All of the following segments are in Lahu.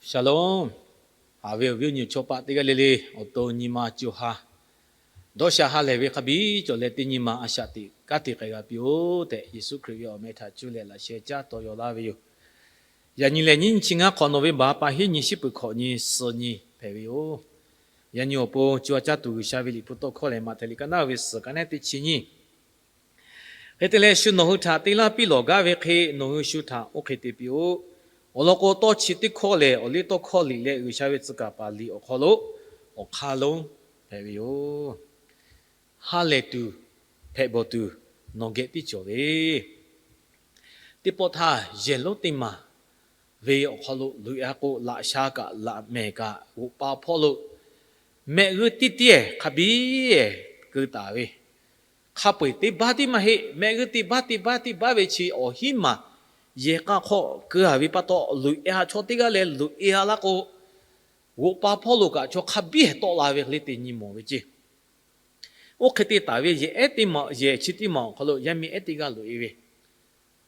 Shalom. Haꞈ ve awˬ viˉ awˬ nyi chaw paˆ teˇ g'aˇ le le, awˬ to nyi ma co ha dawˇ sha ha lehˬ ve hk'a biˇ cawˬ leh, teˇ nyi ma a shaꞈ teꞈ kanˉ te k'ai g'a piˇ-oˆ tehꞈ, Yeˍsuˆ Hkriꞈ ve awˬ meh htaꞈ cuˇ leh laꞈ sheh caˉ taw yaw laˇ ve yoˬ. Yaꞈ nyi lehˬ, nyiˇ nyi chi ngaˇ hk'awꞈ nawˬ ve baˬ pa hiˉ nyi shiˉ peuˬ hkawꞈ nyi suhˍ nyi hpehꞈ ve yoˬ. Yaꞈ nyi awˬ pon co ha caˇ tuˬ G'uiˬsha ve liꞈ hpu tawˇ hkawˇ lehˬ, Maꞈhtehˍ liꞈ ka naˉ ve suhˍ ka neˉ teˇ chi nyiˇ. Hk'e te leh, shu nawˬ hui htaꞈ te laˇ piˇ lawˬ gaˇ ve hk'e, nawˬ hui shu htaꞈ oˇ hk'e te piˇ-oˆ. Awˬ lawn k'o, tawˇ chi teˇ hkawˇ lehˬ, awˬ liˇ tawˇ hkawˇ liꞈ leh G'uiˬsha ve tcuh kaˍ paˍ liꞈ awˬ hk'aw lo awˬ hk'aˇ lonˉ hpehꞈ ve yoˬ. Ha lehˬ tuˬ hpehꞈ bawˬ tuˬ nawˬ geh tiˉ cawˬ ve, teˇ pawˆ htaˇ yehˬ lonˉ teˇ maˬ ve awˬ hk'aw lo loꞈ-e k'o, laꞈ sha kaꞈ laꞈ mehˍ kaꞈ g'oꞈ pa hpawˇ lo mehˆ g'uˇ tiˇ tiˉ-ehˍ hk'a biˇ-ehˍ keu taˍ ve, hk'a peu-eˬ teˇ baˆ tiˉ maˇ heˆ. Mehˆ g'uˇ teˇ baˆ teˇ baˆ teˇ baˆ ve chi awˬ hinˉ maˬ yehˬ k'a hk'aw keu-a ve pa taw, loꞈ-e ha chaw teˇ g'aˇ leh loꞈ-e ha laˇ k'o, g'oꞈ pa hpawˇ lo kaꞈ chaw hk'a biˇ-ehˍ tawˆ la ve hk'e le te nyi mawˬ ve ceˇ. Oˇ hk'e te taˍ ve yehˬ ehˉ teˇ maˬ, yehˬ chi teˇ maˬ awˬ hk'aw lo yaˇ miˇ ehˉ teˇ g'aˇ loꞈ-e ve,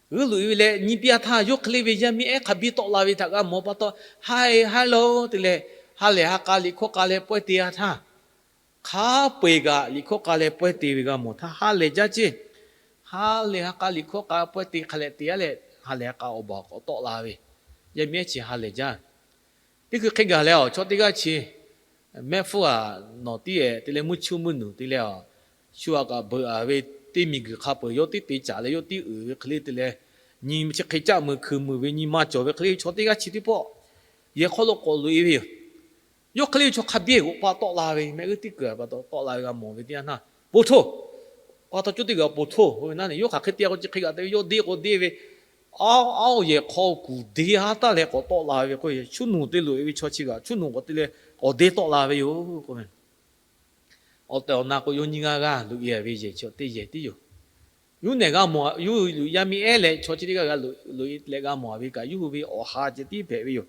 g'uˇ loꞈ-e ve leh nyi piˇ-a htaˇ, yawˇ hk'e le ve yaˇ miˇ ehˉ hk'a biˇ tawˆ la ve htaꞈ g'a mawˬ pa taw, Hi, hello te leh, ha lehˬ ha k'a liꞈ hkawˇ k'a leh pawehˇ te-a htaˇ, hk'a peu-eˬ kaꞈ liꞈ hkawˇ k'a leh pawehˇ te ve g'a mawˬ htaˇ, ha lehˬ jaˇ ceˇ. Ha lehˬ ha k'a liꞈ hkawˇ k'a pawehˇ te hk'a leh te-a leh, ha lehˬ ha k'a awˬ baˬ k'awꞈ tawˆ la ve, yaˇ miˇ ehˉ chi ha lehˬ jaˇ. Teˇ hkui hk'e gaˬ leh, awˬ chaw teˇ g'aˇ chi mehˆ hpfuhˇ-aˬ nawˬ tiˉ-ehˍ te leh mvuhˇ chuˇ mvuhˇ nuˬ te leh, shu aꞈ kaꞈ beuꞈ-a ve teˇ miˬguiˬ hk'a peu-eˬ yawˇ tiˉ te caˍ leh yawˇ tiˉ uiˍ ve hk'e le te leh, nyi chi hk'e caˆ mui hkui mui ve nyi ma cawˬ ve hk'e le, chaw teˇ g'aˇ chi teˇ pawˆ yehˬ hk'aw lo k'awꞈ loꞈ-e ve yoˬ. Yawˇ hk'e le chaw hk'a biˇ g'oꞈ pa tawˆ la ve, mehˆ g'uˇ tiˇ keu-a pa taw tawˆ la ve g'a mawˬ ve teˇ yanˇ htaˇ, Poˬ htoˇ, pa taw cawˇ teˇ g'aˇ poˬ htoˇ k'oˆ ve naˉ ne, yawˇ hk'aˬ hk'e te-a k'o chi hk'e g'aꞈ te ve, yawˇ deˇ k'o deˇ ve, aˉ aˉ-oˬ yehˬ hk'aw kuˬ deˇ-a taˇ leh k'awꞈ tawˆ la ve k'o, chuˇ nuˬ te loꞈ-e ve chaw chi kaꞈ chuˇ nuˬ k'awꞈ te leh k'awꞈ deˇ tawˆ la ve yoˬ k'oˆ ve. Awˬ tehˬ awˬ na k'o, yawˇ nyiˇ g'aˇ g'aˇ loꞈ-e ve yehˬ chi teˇ yehˬ tiˉ yoˬ. Yuˇ nehˬ g'a mawˬ, yuˇ yaˇ miˇ ehˉ leh chaw chi teˇ g'aˇ g'a loꞈ-e leh g'a mawˬ ve kaꞈ, yawˇ hui ve awˬ ha ceh tiˉ hpehꞈ ve yoˬ.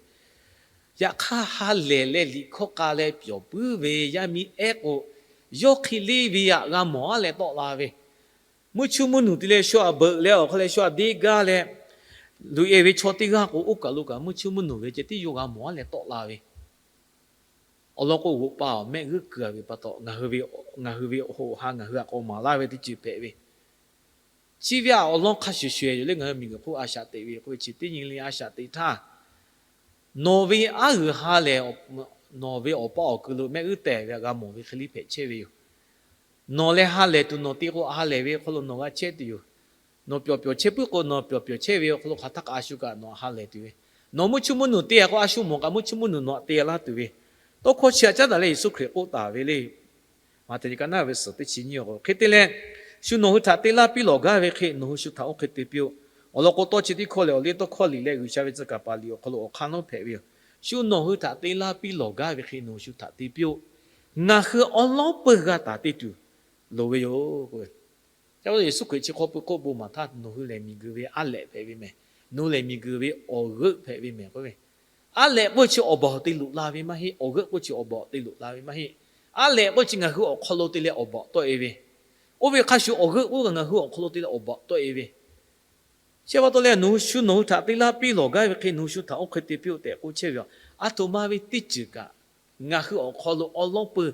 Yaꞈ hk'aˇ, ha lehˬ leh liꞈ hkawˇ k'a leh pyawˬ puiˉ ve yaˇ miˇ ehˉ k'o, yawˇ hk'e le ve aꞈ g'a mawˬ-a leh tawˆ la ve, mvuhˇ chuˇ mvuhˇ nuˬ te leh shu aꞈ beuꞈ leh awˬ hk'aw leh shu aꞈ deˇ gaˇ leh loꞈ-e ve chaw teˇ g'aˇ k'o, oˇ kaˬ lo kaꞈ mvuhˇ chuˇ mvuhˇ nuˬ ve ceh tiˉ yawˇ g'a mawˬ-a leh tawˆ la ve. Awˬ lawn k'o, g'oꞈ pa-oˬ, mehˆ g'uˇ keu-a ve pa taw, ngaˬ hui ve awˬ hoꞈ awˬ ha ngaˬ hui aꞈ k'awꞈ maˍ laˇ ve teˇ ceuˬ hpehꞈ ve, chi ve aꞈ awˬ lawn hk'a shuˍ shuˍ yoˬ le. Ngaˬ hui miˬguiˬ hk'oˆ a shaꞈ teꞈ ve k'oˆ ve chi teˇ nyi le a shaꞈ teꞈ htaˇ, nawˬ ve aˉ g'uiˬ ha lehˬ, nawˬ ve awˬ pa awˬ kuiˬ lo mehˆ g'uˇ tehˬ ve aꞈ g'a mawˬ ve hk'e le hpehꞈ chehˇ ve yoˬ. Nawˬ leh ha lehˬ tuˬ nawˬ te k'o, ha lehˬ ve awˬ hk'aw lo nawˬ g'a chehˇ tuˬ yoˬ. Nawˬ pyawˬ pyawˬ chehˇ puiˉ k'o, nawˬ pyawˬ pyawˬ chehˇ ve awˬ hk'aw lo hk'aˬ htaˇ kaꞈ a shu kaꞈ nawˬ ha lehˬ tuˬ ve, nawˬ mvuhˇ chuˇ mvuhˇ nuˬ te-a k'o, a shu mawˬ kaꞈ mvuhˇ chuˇ mvuhˇ nuˬ nawˬ aꞈ te-a laˇ tuˬ ve tawˇ hkawˇ chi aꞈ caˉ daꞈ leh Yeˍsuˆ Hkriꞈ k'oˆ taˍ ve le. Maꞈhtehˍ liꞈ ka naˉ ve suhˍ teˇ chi nyiˇ awˬ hk'e te leh, shu nawˬ hui htaꞈ te laˇ piˇ lawˬ gaˇ ve hk'e, nawˬ hui shu htaꞈ oˇ hk'e te piˇ-oˆ. Awˬ lawn k'o, tawˇ chi teˇ hkawˇ lehˬ, awˬ liˇ tawˇ hkawˇ liꞈ leh G'uiˬsha ve tcuh kaˍ paˍ liꞈ awˬ hk'aw lo awˬ hk'aˇ lonˉ hpehꞈ ve yoˬ. Shu nawˬ hui htaꞈ te laˇ piˇ lawˬ gaˇ ve hk'e nawˬ hui shu htaꞈ te piˇ-oˆ. Ngaˬ hui awˉ lawˉ peuˬ g'a taˍ te tuˬ loˍ ve yoˬ k'o, Yeˍsuˆ Hkriꞈ chi hk'aw pui k'oˆ bon maˍ htaˇ, nawˬ hui lehˬ miˬguiˬ ve aˉ lehꞈ hpehꞈ ve mehˍ. Nawˬ hui lehˬ miˬguiˬ ve awˬ g'euˆ hpehꞈ ve mehˍ k'oˆ ve, aˉ lehꞈ k'oˆ chi awˬ baˬ te loꞈ la ve maˇ heˆ. Awˬ g'euˆ k'oˆ chi awˬ baˬ te loꞈ la ve maˇ heˆ. Aˉ lehꞈ k'oˆ chi ngaˬ hui awˬ hk'aw lo te leh awˬ baˬ tawˆ-e ve, oˇ ve hk'a shuˍ awˬ g'euˆ k'oˆ kaꞈ ngaˬ hui awˬ hk'aw lo te leh awˬ baˬ tawˆ-e ve, chi pa taw leh nawˬ hui shu nawˬ hui htaꞈ te laˇ piˇ lawˬ gaˇ ve hk'e nawˬ hui shu htaꞈ oˇ hk'e te piˇ-oˆ tehꞈ k'oˆ chehˇ ve yoˬ. A htoꞈ ma ve teˇ ceuˬ kaꞈ ngaˬ hui awˬ hk'aw lo awˉ lawˉ peuˬ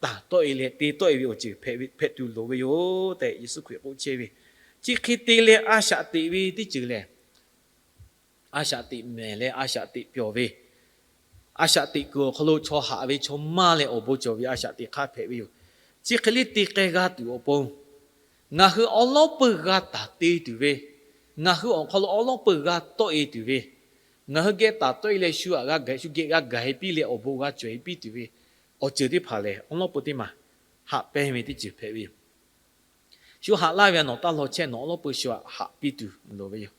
taˍ tawˆ-e leh te tawˆ-e ve awˬ ceuˬ hpehꞈ tuˬ loˍ ve yoˬ tehꞈ Yeˍsuˆ Hkriꞈ k'oˆ chehˇ ve. Chi hk'e te leh a shaꞈ teꞈ ve teˇ ceuˬ lehˬ, a shaꞈ teꞈ mehˍ leh a shaꞈ teꞈ pyawˬ ve, a shaꞈ teꞈ kuiˬ awˬ hk'aw lo chaw haꞈ ve chaw maˇ leh awˬ bon cawˬ ve a shaꞈ teꞈ hk'aˇ hpehꞈ ve yoˬ. Chi hk'e le te k'ai g'a tuˬ awˬ pon, ngaˬ hui awˉ lawˉ peuˬ g'a taˍ te tuˬ ve, ngaˬ hui awˬ hk'aw lo awˉ lawˉ peuˬ g'a tawˆ-e tuˬ ve, ngaˬ hui geh taˍ tawˆ-e leh shu aꞈ g'a gaˬ, shu geh g'a gaˬ-e piˇ leh awˬ bon g'a cawˬ-e piˇ tuˬ ve awˬ ceuˬ teˇ hpaˍ lehˬ, awˉ lawˉ peuˬ teˇ maˬ haꞈ pehnˇ ve teˇ ceuˬ hpehꞈ ve yoˬ. Shu haꞈ laˇ ve a nawˬ taˇ law chehˇ, nawˬ awˉ lawˉ peuˬ shu aꞈ haꞈ piˇ tuˬ loˍ ve yoˬ.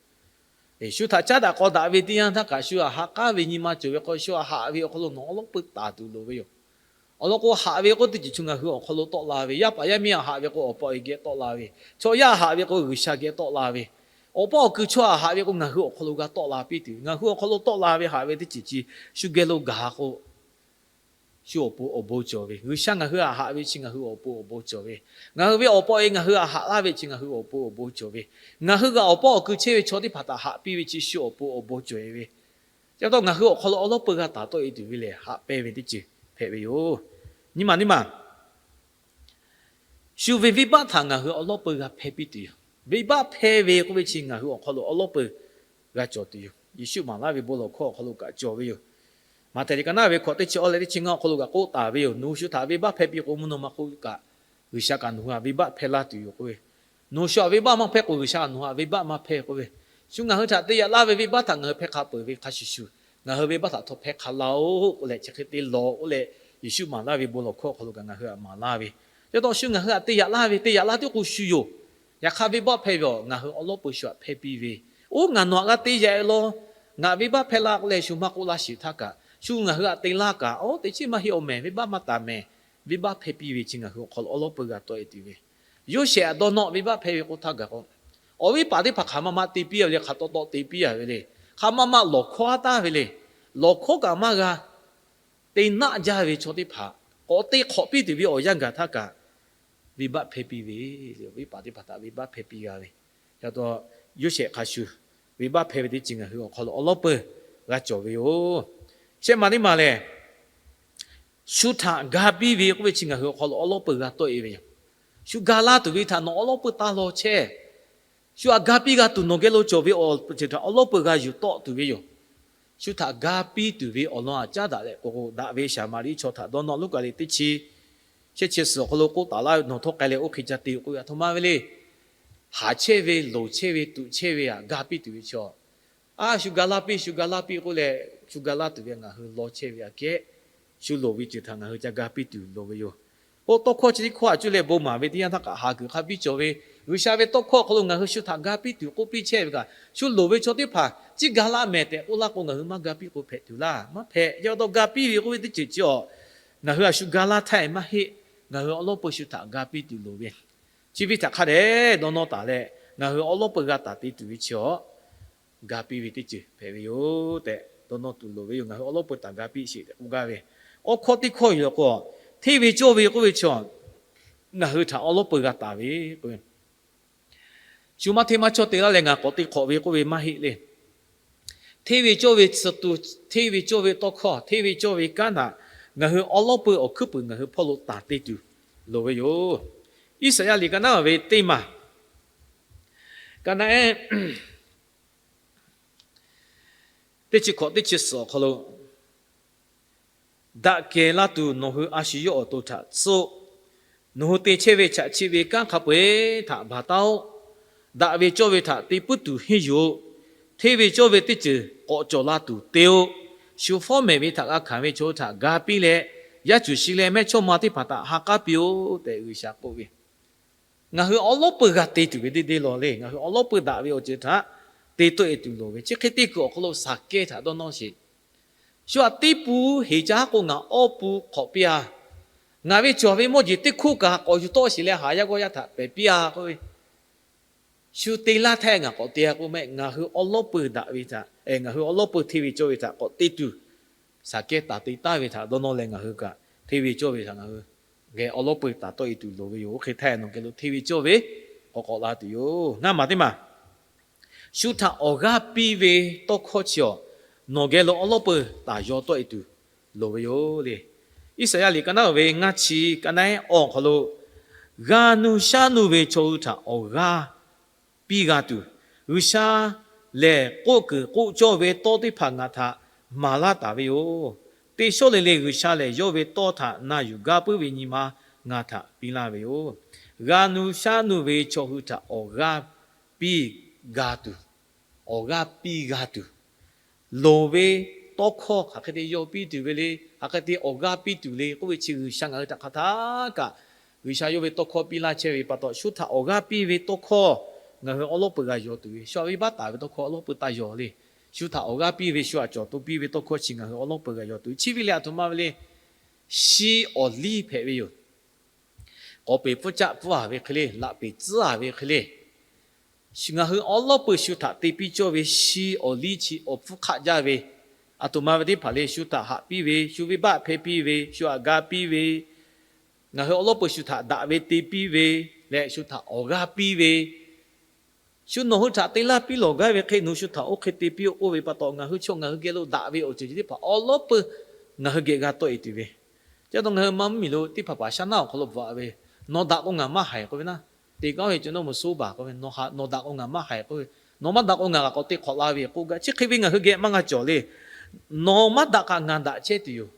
Shu htaꞈ caˉ daꞈ k'aw daꞈ ve teˇ yanˇ htaˇ kaꞈ, shu aꞈ haꞈ k'aˉ ve nyi ma cawˬ ve k'o, shu aꞈ haꞈ ve awˬ hk'aw lo nawˬ awˉ lawˉ peuˬ taˍ tuˬ loˍ ve yoˬ. Awˬ lawn k'o, haꞈ ve k'oˆ teˇ ceuˬ chi ngaˬ hui awˬ hk'aw lo tawˆ la ve, yaˇ paˍ yaˇ miˇ aꞈ haꞈ ve k'o, awˬ pa awˬ e geh tawˆ la ve, chaw yaˇ haꞈ ve k'o, G'uiˬsha geh tawˆ la ve, awˬ pa awˬ kuiˬ chaw aꞈ haꞈ ve k'o, ngaˬ hui awˬ hk'aw lo g'a tawˆ la piˇ tuˬ, ngaˬ hui awˬ hk'aw lo tawˆ la ve haꞈ ve teˇ ceuˬ chi shu geh lo gaˬ k'o, shu awˬ pon awˬ bon cawˬ ve, G'uiˬsha ngaˬ hui aꞈ haꞈ ve chi ngaˬ hui awˬ pon awˬ bon cawˬ ve, ngaˬ hui ve awˬ pa awˬ e ngaˬ hui aꞈ haꞈ laˇ ve chi ngaˬ hui awˬ pon awˬ bon cawˬ ve, ngaˬ hui g'a awˬ pa awˬ kuiˬ chehˇ ve chaw teˇ hpaˍ htaꞈ haꞈ piˇ ve chi shu awˬ pon awˬ bon cawˬ-e ve, Chi pa taw ngaˬ hui awˬ hk'aw lo awˬ lawˉ peuˬ g'a taˍ tawˆ e tuˬ ve lehˬ, haꞈ pehnˇ ve teˇ ceuˬ hpehꞈ ve yoˬ. Nyi maˬ nyi maˬ, shu ve venˇbaˆ htaꞈ ngaˬ hui awˬ lawˉ peuˬ g'a hpehˇ piˇ tuˬ yoˬ. Venˇbaˆ hpehˇ ve k'oˆ ve chi ngaˬ hui awˬ hk'aw lo awˬ lawˉ peuˬ g'a cawˬ tuˬ yoˬ. Yeˍsuˆ maˍ laˇ ve bon lawˬ hkawˇ awˬ hk'aw lo kaꞈ cawˬ ve yoˬ. Maꞈhtehˍ liꞈ ka naˉ ve hkawꞈ teˇ chi awˇ leh teˇ chi ngaˇ awˬ hk'aw lo kaꞈ k'oˆ taˍ ve yoˬ. Nawˬ hui shu htaꞈ venˇbaˆ hpehˇ piˇ k'o, mvuhˇ naw ma hk'oˆ kaꞈ G'uiˬsha kaꞈ nawˬ hui htaꞈ venˇbaˆ hpehˇ laˇ tuˬ yoˬ k'oˆ ve. Nawˬ hui shu htaꞈ venˇbaˆ maˇ hpehˇ k'o, G'uiˬsha kaꞈ nawˬ hui htaꞈ venˇbaˆ maˇ hpehˇ k'oˆ ve. Shu ngaˬ hui htaꞈ te yaꞈ laˇ ve venˇbaˆ htaꞈ ngaˬ hui hpehˇ hk'a peuˬ ve hk'a shuˍ shuˍ, ngaˬ hui venˇbaˆ htaꞈ htawˇ hpehˇ hk'a laˇ-oˆ k'oˆ leh, chi hk'e te lawˬ k'oˆ leh, Yeˍsuˆ maˍ laˇ ve bon lawˬ hkawˇ awˬ hk'aw lo kaꞈ ngaˬ hui htaꞈ maˍ laˇ ve. Chi pa taw shu ngaˬ hui htaꞈ te yaꞈ laˇ ve, te yaꞈ laˇ tiˉ k'o shu yoˬ. Yaꞈ hk'aˇ venˇbaˆ hpehˇ ve awˬ ngaˬ hui awˬ lawˉ peuˬ shu htaꞈ hpehˇ piˇ ve, oˇ ngaˬ nawˬ htaꞈ g'a te yaꞈ e law, ngaˬ venˇbaˆ hpehˇ laˇ k'oˆ leh shu maˇ k'oˆ laˇ sheˍ htaˇ kaꞈ, shu ngaˬ hui htaꞈ te laˇ kaꞈ, oˇ teꞈ chiˉ maˇ heˆ awˬ mehˍ, venˇbaˆ maˇ taˍ mehˍ, venˇbaˆ hpehˇ piˇ ve chi ngaˬ hui awˬ hk'aw lo awˬ lawˉ peuˬ g'a tawˆ e tuˬ ve. Yoˇsehꞈ htaꞈ dawˇ nawˆ venˇbaˆ hpehˇ ve k'oˆ htaˇ gaˬ k'o, awˬ viˉ paˍ teˇ hpaˍ hk'aˬ ma ma te piˇ a ve le, hk'aˬ taw taw te piˇ a ve le, hk'aˬ ma ma lawˬ hkawˇ a taˍ ve le, lawˬ hkawˇ kaꞈ maˇ g'a te naˆ jaˇ ve chaw teˇ hpaˍ k'awꞈ te hk'awꞈ piˇ tuˬ ve awˬ yanˇ gaˬ htaˇ kaꞈ, venˇbaˆ hpehˇ piˇ ve le. Awˬ viˉ paˍ teˇ hpaˍ htaꞈ venˇbaˆ hpehˇ piˇ g'a ve. Yaꞈ taw Yoˇsehꞈ hk'a shuˍ venˇbaˆ hpehˇ ve teˇ ceuˬ ngaˬ hui awˬ hk'aw lo awˬ lawˉ peuˬ g'a cawˬ ve yoˬ. Shehˆ ma teˇ ma lehˬ, shu htaꞈ ga piˇ ve k'oˆ ve chi ngaˬ hui awˬ hk'aw lo awˬ lawˉ peuˬ g'a tawˆ e ve yoˬ. Shu ga laˇ tuˬ ve htaꞈ nawˬ awˬ lawˉ peuˬ taˇ law chehˇ. Shu htaꞈ ga piˇ g'a tuˬ nawˬ geh lo cawˬ ve awˬ ceuˬ htaꞈ awˬ lawˉ peuˬ g'a yuˬ tawˆ tuˬ ve yoˬ. Shu htaꞈ ga piˇ tuˬ ve awˬ lawn aꞈ caˉ daꞈ leh k'o, daꞈ ve Saˍmaˍriˆ chaw htaꞈ dawˇ nawˆ Luˉkaꞈ liꞈ teˇ chi shehˆ chi suhˍ awˬ hk'aw lo k'oˆ taˍ laˇ ve, nawˬ htawˇ k'ai leh oˇ hk'e ca te k'oˆ ve, aˬ htoꞈ ma ve le. Haˍ chehˇ ve, loˍ chehˇ ve, tuꞈ chehˇ ve htaꞈ ga piˇ tuˬ ve chaw, a shu ga laˇ piˇ, shu ga laˇ piˇ k'oˆ leh, shu ga laˇ tuˬ ve ngaˬ hui law chehˇ ve aꞈ kehˉ, shu loˍ ve ceuˬ htaꞈ ngaˬ hui ca ga piˇ tuˬ loˍ ve yoˬ. K'o, tawˇ hkawˇ chi teˇ hkawˇ aꞈ cuˇ leh bon maˍ ve teˇ yanˇ htaˇ kaꞈ ha kuiˬ hk'a biˇ cawˬ ve, G'uiˬsha ve tawˇ hkawˇ awˬ hk'aw lo ngaˬ hui shu htaꞈ ga piˇ tuˬ k'oˆ piˇ chehˇ ve kaꞈ, shu loˍ ve chaw teˇ hpaˍ ciˉ ga laˇ mehˍ tehꞈ k'oˆ laˇ k'o, ngaˬ hui maˇ ga piˇ k'o hpehꞈ tuˬ laˇ, maˇ hpehꞈ. Chi pa taw ga piˇ ve k'oˆ ve teˇ ceuˬ chi awˬ, ngaˬ hui a shu ga laˇ htaˇ maˇ heˆ. Ngaˬ hui awˬ lawˉ peuˬ shu htaꞈ ga piˇ tuˬ loˍ ve, chi ve htaꞈ hk'a dehꞈ dawˇ nawˇ taˍ leh, ngaˬ hui awˬ lawˉ peuˬ g'a taˍ te tuˬ ve chi awˬ, ga piˇ ve teˇ ceuˬ hpehꞈ ve yoˬ tehꞈ dawˇ nawˇ tuˬ loˍ ve yoˬ. Ngaˬ hui awˬ lawˉ peuˬ htaꞈ ga piˇ sheˍ tehꞈ k'oˆ gaˇ ve. Awˬ hkawˇ teˇ hkawˇ yoˬ k'o, hteˇ ve cawˇ ve k'oˆ ve chi awˬ, ngaˬ hui htaꞈ awˬ lawˉ peuˬ g'a taˍ ve k'o, shu maˇ hteˇ maˇ cawˇ te laˇ leh ngaˬ k'awꞈ te hk'awꞈ ve k'oˆ ve maˇ heˆ le. Hteˇ ve cawˇ ve tcuh tu, hteˇ ve cawˇ ve tawˇ hkawˇ, hteˇ ve cawˇ ve kanˉ htaꞈ ngaˬ hui awˬ lawˉ peuˬ awˬ hkuiˉ puiˍ ngaˬ hui hpawˇ lo taˍ te tuˬ loˍ ve yoˬ. Iˉsaˍyaˆ liꞈ ka naˉ ve teˇ maˬ, ka naˉ ehˉ teˇ chi hkawꞈ teˇ chi suhˍ awˬ hk'aw lo, Daꞈ kehˬ la tuˬ nawˬ hui a shu yawˇ awˬ to htaꞈ tcuhˇ-oˆ. Nawˬ hui te chehˇ ve chaꞈ chiˆ ve kanˉ hk'a peu-eˬ htaꞈ baˬ taˉ-oˆ. Daꞈ ve cawˇ ve htaꞈ te puiˉ tuˬ henˇ yuˬ-oꞈ. Hteˇ ve cawˇ ve teˇ ceuˬ k'awꞈ cawˬ la tuˬ te-o. Shu fawˉ mehˍ ve htaꞈ g'a hkanˍ ve chaw hui htaꞈ ga piˇ leh, yaˇ cuˬ shi leh mehˇchawˇma teˇ hpaˍ htaꞈ ha k'aˉ piˇ-oˆ tehꞈ G'uiˬsha k'oˆ ve. Ngaˬ hui awˬ lawˉ peuˬ g'a te tuˬ ve deˇ deˇ law le. Ngaˬ hui awˬ lawˉ peuˬ daꞈ ve awˬ ceuˬ htaꞈ te tawˆ e tuˬ loˍ ve. Chi hk'e te kuiˬ awˬ hk'aw lo Saˍkehˇ htaꞈ dawˇ nawˇ sheˍ. Shu htaꞈ teˇ pun heˍ caˇ k'o ngaˬ awˇ pun hk'awꞈ piˇ-a. Ngaˬ ve cawˬ ve mawˇ jeˬ teˇ hkoˇ kaꞈ k'awꞈ yuˬ tawˆ sheˍ leh haˍ yaˇ g'awˇ yaˇ htaꞈ pehˬ piˇ-a k'oˆ ve. Shu te laˇ htaˇ ngaˬ k'awꞈ te-a k'oˆ mehˆ, ngaˬ hui awˬ lawˉ peuˬ daꞈ ve htaꞈ, ngaˬ hui awˬ lawˉ peuˬ hteˇ ve cawˇ ve htaꞈ k'awꞈ te tuˬ, Saˍkehˇ taˍ te taˍ ve htaꞈ dawˇ nawˇ leh ngaˬ hui kaꞈ hteˇ ve cawˇ ve htaꞈ ngaˬ hui geh awˬ lawˉ peuˬ taˍ tawˆ e tuˬ loˍ ve yoˬ. Oˇ hk'e htaˇ nawˬ geh lo hteˇ ve cawˇ ve k'awꞈ k'awꞈ la tuˬ yoˬ. Ngaˇ maˬ teˇ maˬ, shu htaꞈ awˬ g'aˇ piˇ ve tawˇ hkawˇ chi awˬ, nawˬ geh lo awˬ lawˉ peuˬ taˍ yaw tawˆ e tuˬ loˍ ve yoˬ le. Iˉsaˍyaˆ liꞈ ka naˉ ve ngaˇ chi ka naˉ ehˉ awˬ hk'aw lo, g'a nuˇ shaˉ nuˇ ve chaw hui htaꞈ awˬ g'aˇ piˇ g'a tuˬ, G'uiˬsha lehˬ k'oˆ kuiˬ k'oˆ cawˇ ve tawˇ teˇ hpaˍ ngaˬ htaꞈ maˍ laˇ taˍ ve yoˬ. Teˇ shawˉ le le G'uiˬsha lehˬ yawˇ ve tawˇ htaꞈ na yuˬ gaˇ puiˉ ve nyi ma ngaˬ htaꞈ piˇ laˇ ve yoˬ. G'a nuˇ shaˉ nuˇ ve chaw hui htaꞈ awˬ g'aˇ piˇ g'a tuˬ, awˬ g'aˇ piˇ g'a tuˬ loˍ ve tawˇ hkawˇ hk'aˬ hk'e te yaw piˇ tuˬ ve le, hk'aˬ hk'e te awˬ g'aˇ piˇ tuˬ le k'oˆ ve chi G'uiˬsha ngaˬ hui htaꞈ hk'aˬ htaˇ kaꞈ, G'uiˬsha yawˇ ve tawˇ hkawˇ piˇ laˇ chehˇ ve pa taw, shu htaꞈ awˬ g'aˇ piˇ ve tawˇ hkawˇ ngaˬ hui awˬ lawˉ peuˬ g'a yaw tuˬ ve, shu htaꞈ venˇbaˆ taˍ ve tawˇ hkawˇ awˬ lawˉ peuˬ taˇ yaw le. Shu htaꞈ awˬ g'aˇ piˇ ve, shu htaꞈ cawˬ to piˇ ve tawˇ hkawˇ chi ngaˬ hui awˬ lawˉ peuˬ g'a yaw tuˬ. Chi ve le aˬ htoꞈ ma ve le. Shi awˬ liˇ hpehꞈ ve yoˬ. K'awꞈ peˍ pfuhˇ caˆ pfuhˇ a ve hk'e le, laꞈ peˍ tcuhˉ a ve hk'e le, ngaˬ hui awˬ lawˉ peuˬ shu htaꞈ te piˇ cawˇ ve shi awˬ liˇ chi awˬ hpfuhˇ hk'aˆ jaˇ ve, aˬ htoꞈ ma ve teˇ hpaˍ le, shu htaꞈ haꞈ piˇ ve, shu venˇbaˆ hpehˇ piˇ ve, shu htaꞈ ga piˇ ve, ngaˬ hui awˬ lawˉ peuˬ shu htaꞈ daꞈ ve te piˇ ve, leh shu htaꞈ awˬ g'aˇ piˇ ve, Shu nawˬ hui htaꞈ te laˇ piˇ lawˬ gaˇ ve hk'e nawˬ hui shu htaꞈ oˇ hk'e te piˇ-oˆ k'oˆ ve pa taw, ngaˬ hui chaw ngaˬ hui geh lo daꞈ ve awˬ ceuˬ chi teˇ hpaˍ awˬ lawˉ peuˬ ngaˬ hui geh g'a tawˆ e tuˬ ve. Chi pa taw ngaˬ hui maˇ mvuhˇmiˬ lo teˇ hpaˍ hpaˍ shaˉ naˉ awˬ hk'aw lo bvuhꞈ ve, Nawˬ daꞈ k'o ngaˬ maˇ haiˬ k'oˆ ve naˆ. Te kanˉ ve ca nawˇ mvuhˬ suˉ baˬ k'oˆ ve, Nawˬ daꞈ k'o ngaˬ maˇ haiˬ k'oˆ ve, nawˬ maˇ daꞈ k'o ngaˬ kaꞈ k'awꞈ te hk'awꞈ la ve k'oˆ gaˇ. Chi hk'e ve ngaˬ hui geh maˇ g'a cawˬ le. Nawˬ maˇ daꞈ kaꞈ ngaˬ daꞈ chehˇ tuˬ yoˬ.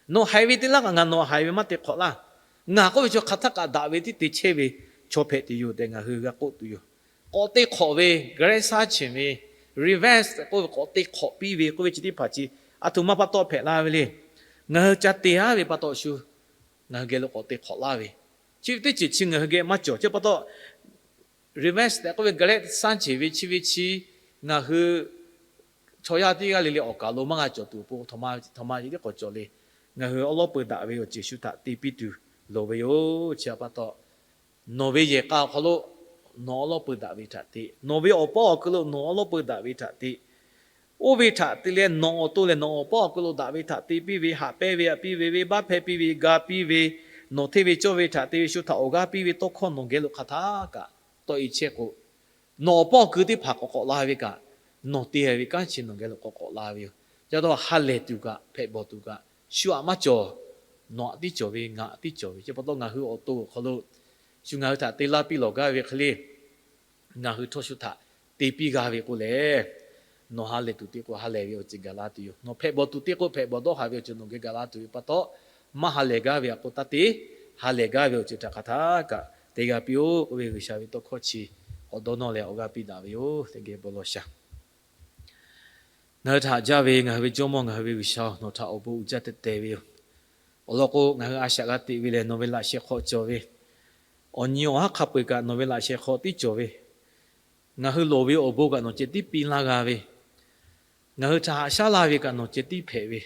Nawˬ haiˬ ve te laˇ kaꞈ ngaˬ nawˬ haiˬ ve maˇ te hk'awꞈ laˇ. Ngaˬ k'oˆ ve chaw hk'aˬ htaˇ kaꞈ daꞈ ve tiˉ te chehˇ ve chaw hpehꞈ tuˬ yoˬ tehꞈ ngaˬ hui g'a k'oˆ tuˬ yoˬ. K'awꞈ te hk'awꞈ ve, g'aˇ leh shaˉ chinˍ ve, revenge tehꞈ k'oˆ ve k'awꞈ te hk'awꞈ piˇ ve k'oˆ ve chi teˇ hpaˍ chi aˬ htoꞈ ma pa taw hpehꞈ la ve le. Ngaˬ hui ca te-a ve pa taw shu ngaˬ hui geh lo k'awꞈ te hk'awꞈ laˇ ve, chi ve teˇ ceuˬ chi ngaˬ hui geh maˇ cawˬ. Chi pa taw revenge tehꞈ k'oˆ ve g'aˇ leh shaˉ chinˍ ve chi ve chi ngaˬ hui chaw yaˇ teˇ g'aˇ le le awˬ kaˍ lo maˇ g'a cawˬ tuˬ awˬ pon, htaꞈ ma chi teˇ k'awꞈ cawˬ le. Ngaˬ hui awˉ lawˉ peuˬ daꞈ ve awˬ ceuˬ shu htaꞈ te piˇ tuˬ loˍ ve yoˬ. Chi pa taw nawˬ ve yehˬ k'a awˬ hk'aw lo nawˬ awˉ lawˉ peuˬ daꞈ ve htaꞈ te, nawˬ ve awˬ paˇ awˬ kui lo nawˬ awˉ lawˉ peuˬ daꞈ ve htaꞈ te, oˇ ve htaꞈ te leh nawˬ awˬ to lehˬ nawˬ awˬ paˇ awˬ kui lo daꞈ ve htaꞈ te piˇ ve, haꞈ pehnˇ ve, aꞈ piˇ ve, venˇbaˆ hpehˇ piˇ ve, ga piˇ ve, nawˬ hteˇ ve cawˇ ve htaꞈ te ve, shu htaꞈ awˬ g'aˇ piˇ ve tawˇ hkawˇ nawˬ geh lo hk'aˬ htaˇ kaꞈ tawˆ e chehˇ k'o, nawˬ awˬ paˇ awˬ kui teˇ hpaˍ k'awꞈ k'awꞈ la ve kaꞈ, nawˬ te ve kanˉ chi nawˬ geh lo k'awꞈ k'awꞈ la ve yoˬ. Chi pa taw ha lehˬ tuˬ kaꞈ hpehꞈ bawˬ tuˬ kaꞈ shu aꞈ maˇ cawˬ. Nawˬ aꞈ tiˉ cawˬ ve, ngaˬ aꞈ tiˉ cawˬ ve. Chi pa taw ngaˬ hui awˬ to awˬ hk'aw lo shu ngaˬ hui htaꞈ te laˇ piˇ lawˬ gaˇ ve hk'e le, ngaˬ hui htawˇ shu htaꞈ te piˇ g'a ve k'o lehˬ, nawˬ ha lehˬ tuˬ te k'o ha lehˬ ve awˬ ceuˬ gaˬ la tuˬ yoˬ. Nawˬ hpehꞈ bawˬ tuˬ te k'o hpehꞈ bawˬ dawˇ haˍ ve awˬ ceuˬ nawˬ geh gaˬ la tuˬ ve pa taw, maˇ ha lehˬ gaˇ ve aꞈ k'o taˇ te, ha lehˬ gaˇ ve awˬ ceuˬ htaꞈ hk'aˬ htaˇ kaꞈ te g'a piˇ-oˆ k'oˆ ve G'uiˬsha ve tawˇ hkawˇ chi k'awꞈ dawˇ nawˇ leh awˬ g'aˇ piˇ daꞈ ve yoˬ tehꞈ geh bon lawˬ shaˍ. Ngaˬ hui htaꞈ jaˇ ve ngaˬ hui ve Jawˇmawˇ ngaˬ hui ve G'uiˬsha-oˬ, nawˬ htaꞈ awˬ bon uiˍ jaˇ teh teh ve yoˬ. Awˬ lawn k'o, ngaˬ hui a shaꞈ g'a teꞈ ve lehˬ nawˬ ve laꞈ sheh hk'aw cawˬ ve, awˬ nyi awˬ haˉ hk'a peu-eˬ kaꞈ nawˬ ve laꞈ sheh hk'aw tiˉ cawˬ ve, ngaˬ hui loˍ ve awˬ bon kaꞈ nawˬ ceh tiˉ piˇ laˇ g'a ve, ngaˬ hui htaꞈ haꞈ shaˉ laˇ ve kaꞈ nawˬ ceh tiˉ hpehꞈ ve,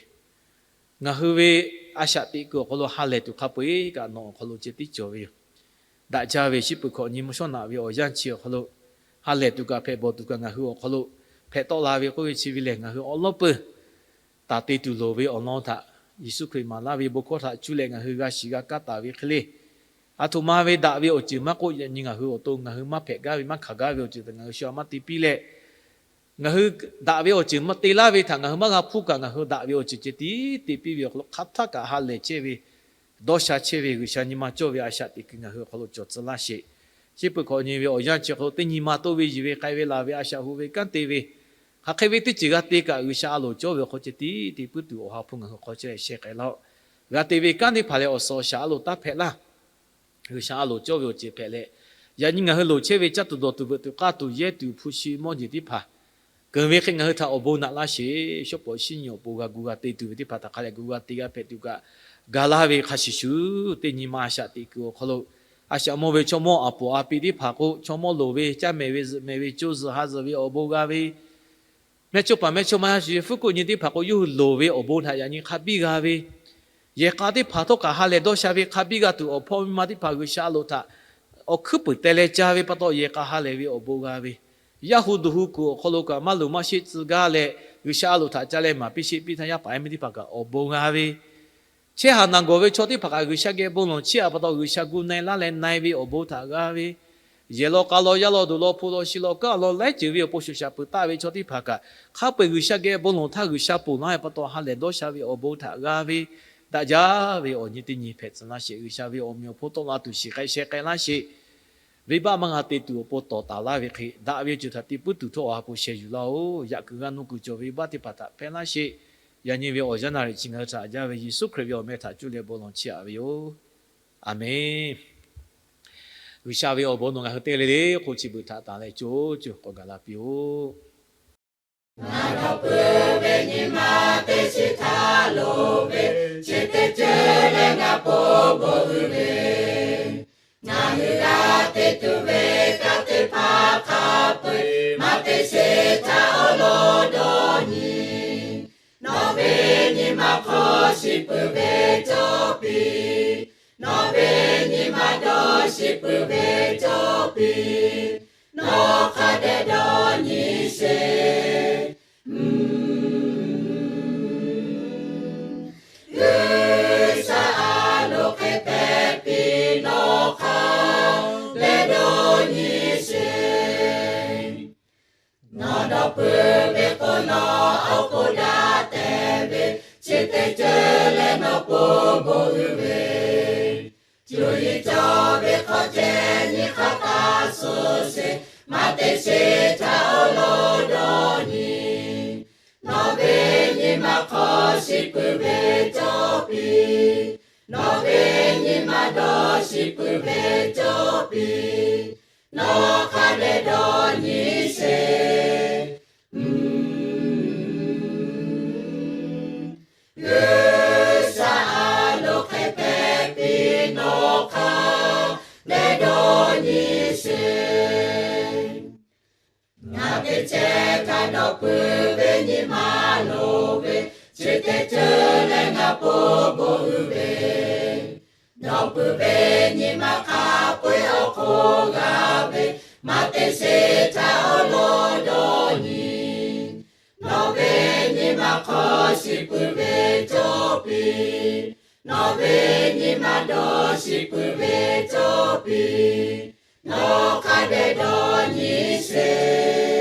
ngaˬ hui ve a shaꞈ teꞈ kuiˬ awˬ hk'aw lo ha lehˬ tuˬ hk'a peu-eˬ kaꞈ nawˬ awˬ hk'aw lo ceh tiˉ cawˬ ve yoˬ. Daꞈ jaˇ ve shiˉ peuˬ hkawꞈ nyi mvuhˇ shawˉ naꞈ ve awˬ yanˇ chi awˬ hk'aw lo, ha lehˬ tuˬ kaꞈ hpehꞈ bawˬ tuˬ kaꞈ ngaˬ hui awˬ hk'aw lo hpehꞈ tawˆ la ve k'oˆ ve chi ve lehˬ, ngaˬ hui awˬ lawˉ peuˬ taˍ te tuˬ loˍ ve awˬ lawn htaꞈ Yeˍsuˆ Hkriꞈ maˍ laˇ ve bon hkawˇ htaꞈ cuˇ leh ngaˬ hui g'a shiˍ g'a kaˇ taˍ ve hk'e le, aˬ htoꞈ ma ve daꞈ ve awˬ ceuˬ maˇ k'oˆ, yaꞈ nyi ngaˬ hui awˬ to ngaˬ hui maˇ hpehꞈ gaˇ ve maˇ hkanˍ gaˇ ve awˬ ceuˬ htaꞈ ngaˬ hui shu aꞈ maˇ te piˇ leh, ngaˬ hui daꞈ ve awˬ ceuˬ maˇ te laˇ ve htaꞈ ngaˬ hui maˇ g'a hpuˇ kaꞈ, ngaˬ hui daꞈ ve awˬ ceuˬ ceh tiˉ te piˇ ve awˬ hk'aw lo hk'aˬ htaˇ kaꞈ ha lehˬ chehˇ ve, dawˇ sha chehˇ ve G'uiˬsha nyi ma cawˇ ve a shaꞈ teꞈ kuiˬ ngaˬ hui awˬ hk'aw lo cawˬ tcuh laˇ sheˍ. Shiˉ peuˬ hkawꞈ nyi ve awˬ yanˇ chi awˬ hk'aw lo teˇ nyi ma toˇ ve yiˬ ve k'ai ve laˬ ve a shaꞈ hoꞈ ve kanˉ te ve, hk'aˬ hk'e ve teˇ ceuˬ g'a te kaꞈ G'uiˬsha a loˍ cawˇ ve awˬ hk'aw ceh tiˉ te puiˉ tuˬ Awˬ ha hpu ngaˬ hui hk'aw chehˇ leh sheh k'ai laˇ-oˆ. G'a te ve kanˉ teˇ hpaˍ lehˬ awˬ suhˍ awˬ shaˍ a loˍ taˇ hpehꞈ laˇ. G'uiˬsha a loˍ cawˇ ve awˬ ceuˬ hpehꞈ leh, yaꞈ nyi ngaˬ hui loˍ chehˇ ve caˇ tuˬ dawˬ tuˬ veuꞈ tuˬ k'aˇ tuˬ yehˇ tuˬ hpu shi mawˇ jeˬ teˇ hpaˍ keunˍ ve hk'e ngaˬ hui htaꞈ awˬ bon naꞈ laˇ sheˍ. Shawˉ pawˍ shiˉ nyi awˬ pon g'a gu g'a te tuˬ ve teˇ hpaˍ htaꞈ hk'a leh gu g'a te g'a hpehꞈ tuˬ kaꞈ, ga laˇ ve hk'a shuˍ shuˍ teˇ nyi ma a shaꞈ teꞈ kuiˬ awˬ hk'aw lo, a shaꞈ mawˇ ve chaw mawˇ aˬ poˍ a pi teˇ hpaˍ k'o, chaw mawˇ loˍ ve caˇ mehˍ ve zuhꞈ mehˍ ve co zuhˬ ha zuhˬ ve awˬ bon g'a ve, mehˇchawˇ paˍ mehˇchawˇma yaˇ shu yehˬ fuˉ kuˆ nyi teˇ hpaˍ k'o, yawˇ hui loˍ ve awˬ bon htaꞈ yaꞈ nyi hk'a biˇ g'a ve, yehˬ k'a teˇ hpaˍ htawˇ kaꞈ ha lehˬ dawˇ sha ve hk'a biˇ g'a tuˬ, awˬ hpawˇ miˇ ma teˇ hpaˍ G'uiˬsha a loˍ htaꞈ awˬ hkuiˉ puiˍ teh leh ca ve pa taw, yehˬ k'a ha lehˬ ve awˬ bon g'a ve, yaˇ hu duˬ hu kuˬ awˬ hk'aw lo kaꞈ maˇ luˬ maˇ sheˆ tcuh gaˇ leh, G'uiˬsha a loˍ htaꞈ ca leh maˍ piˇ sheˆ piˇ htaˇ yaˇ paˍ yaˇ miˇ teˇ hpaˍ kaꞈ awˬ bon g'a ve, chehˇ haˍ naˬ gawˬ ve chaw teˇ hpaˍ kaꞈ G'uiˬsha geh bon lawˬ chiˇ aꞈ pa taw G'uiˬsha gu na-e laˇ leh na-e ve awˬ bon htaꞈ g'a ve, yehˬ law k'a law yaˇ law duˬ law hpu law shi law kaˉ law laiˉ ceuˬ ve awˬ pon shoꞈ shaˍ peuˬ taˆ ve chaw teˇ hpaˍ kaꞈ, hk'a peu-eˬ G'uiˬsha geh bon lawˬ htaˇ G'uiˬsha ponˬ laˇ ve pa taw ha lehˬ dawˇ sha ve awˬ bon htaꞈ g'a ve, daꞈ jaˇ ve awˬ nyi teˇ nyi hpehꞈ tcuh laˇ sheˍ. G'uiˬsha ve awˬ meꞈ awˬ hponˇ tawˆ la tuˬ shiˍ k'ai sheh k'ai laˇ sheˍ. Venˇbaˆ maˇ g'a te tuˬ awˬ pon tawˍ taˍ laˇ ve hk'e, daꞈ ve awˬ ceuˬ htaꞈ te puiˉ tuˬ htawˇ awˬ ha hpu sheh yuˬ laˇ-oˬ. Yaꞈ kuiˬ g'a nuˇ kuiˬ cawˬ ve venˇbaˆ teˇ hpaˍ htaꞈ hpehˇ laˇ sheˍ. Yaꞈ nyi ve awˬ yanˇ naˍ riˍ chi ngaˬ hui htaꞈ jaˇ ve Yeˍsuˆ Hkriꞈ ve awˬ meh htaꞈ cuˇ leh bon lawˬ chiˇ aꞈ ve yoˬ. Aˬmenˍ. G'uiˬsha ve awˬ bon nawˬ ngaˬ hui teˇ g'aˇ le le k'o chi beuꞈ htaꞈ tanˍ leh co co k'awꞈ gaˬ la piˇ-oˆ. Ngaˬ dawˇ peuˬ ve nyi ma teˇ chi htaˇ loˍ ve, chi teˇ ceuˬ leh ngaˬ po bon uiˍ ve, ngaˬ hui g'a te tuˬ ve kanˉ teˇ hpaˍ hk'a peu-eˬ maˇ te sheˍ htaˇ awˬ lawn dawˇ nyi. Nawˬ ve nyi ma hk'aw shiˍ peuˬ ve cawˇ piˇ, nawˬ ve nyi ma dawˇ shiˍ peuˬ ve cawˇ piˇ, nawˬ hk'a dehꞈ dawˇ nyi sheˍ. G'uiˬsha a loˍ hk'e hpehꞈ piˇ, nawˬ hk'a dehꞈ dawˇ nyi sheˍ. peuˬ ve k'o, nawˬ awˬ hk'oˆ daꞈ tehꞈ ve, chi teˇ ceuˬ leh nawˬ po bon uiˍ ve, cuˇ yiˍ cawˬ ve hk'aw ceh nyi hk'aˇ taˍ suh sheˍ, maˇ te sheˍ htaˇ awˬ lawn dawˇ nyi. Nawˬ ve nyi ma hk'aw shiˍ puiˍ ve cawˬ piˇ, nawˬ ve nyi ma dawˇ shiˍ puiˍ ve cawˬ piˇ, nawˬ hk'a dehꞈ dawˇ nyi sheˍ. G'uiˬsha a loˍ hk'e hpehꞈ piˇ, nawˬ hk'a dehꞈ dawˇ nyi sheˍ. Ngaˬ teˇ cehˬ htaꞈ dawˬ puiˍ ve nyi ma loˍ ve, chi teˇ ceuˬ leh ngaˬ po bon uiˍ ve, dawˬ puiˍ ve nyi ma hk'a peu-eˬ awˬ hk'oˆ g'a ve, maˇ te sheˍ htaˇ awˬ lawn dawˇ nyi. Nawˬ ve nyi ma hk'aw shiˍ puiˍ ve cawˬ piˇ, nawˬ ve nyi ma dawˇ shiˍ puiˍ ve cawˬ piˇ, nawˬ hk'a dehꞈ dawˇ nyi sheˍ.